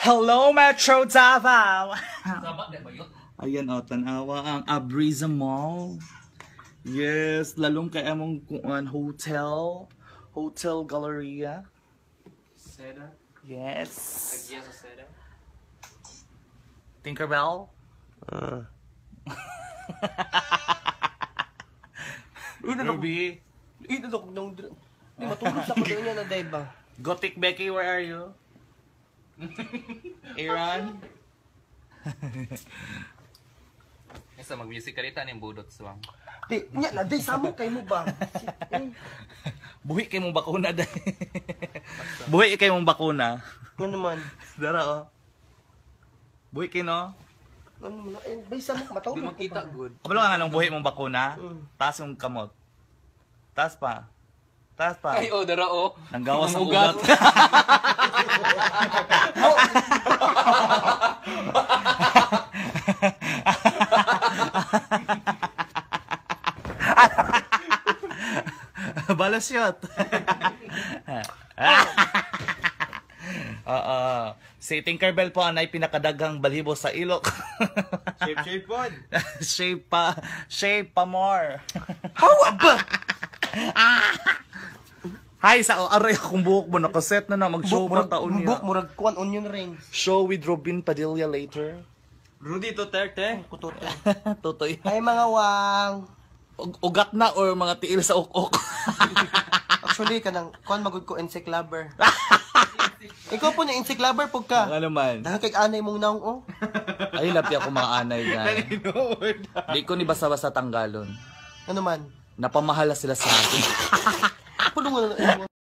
Hello, Metro Davao! Ayan o, tanawa ang Abreeza Mall. Yes, lalong kay among kuan hotel. Hotel Galleria. Seda. Yes. Tagya sa seda. Tinkerbell? Ruby? Ito dok nung di matulog sa kuno niya na day ba. Gothic Becky, where are you? Aaron? Asa mag-music ka rita ning budot suwang. Di nya na day samo kay mo ba. Eh, Buhi kay mong bakuna day. Buhi kay mong bakuna. Ano naman? Dara oh. Buhi kay no? Ano naman? Eh, bay samo Di matulog. makita good. Kabalo nga nung buhi mong bakuna? Mm. Taas yung kamot. Taas pa. Taas pa. Ay oh, dara oh. Nanggawas ang Ang ugat. ugat. Balas shot. Oo. Si Tinkerbell po ang pinakadaghang balhibo sa ilok. Shape, shape pod. Shape pa, shape pa more. Hawa ba? Hi sa aray akong buhok mo nakaset na na mag-show pa taon niya. Buhok murag kuan onion rings. Show with Robin Padilla later. Rudy Duterte. Kutote. Totoo. Ay mga wang. Ugat na or mga tiil sa ukok. Actually kanang kuan magud ko insect lover. Ikaw po na insect lover pug ka. Ano man. Dahil kay anay mong naong oh. Ay, lapi ako mga anay guys. Di ko ni basta-basta tanggalon. Ano man? Napamahala sila sa akin. Pulungan na.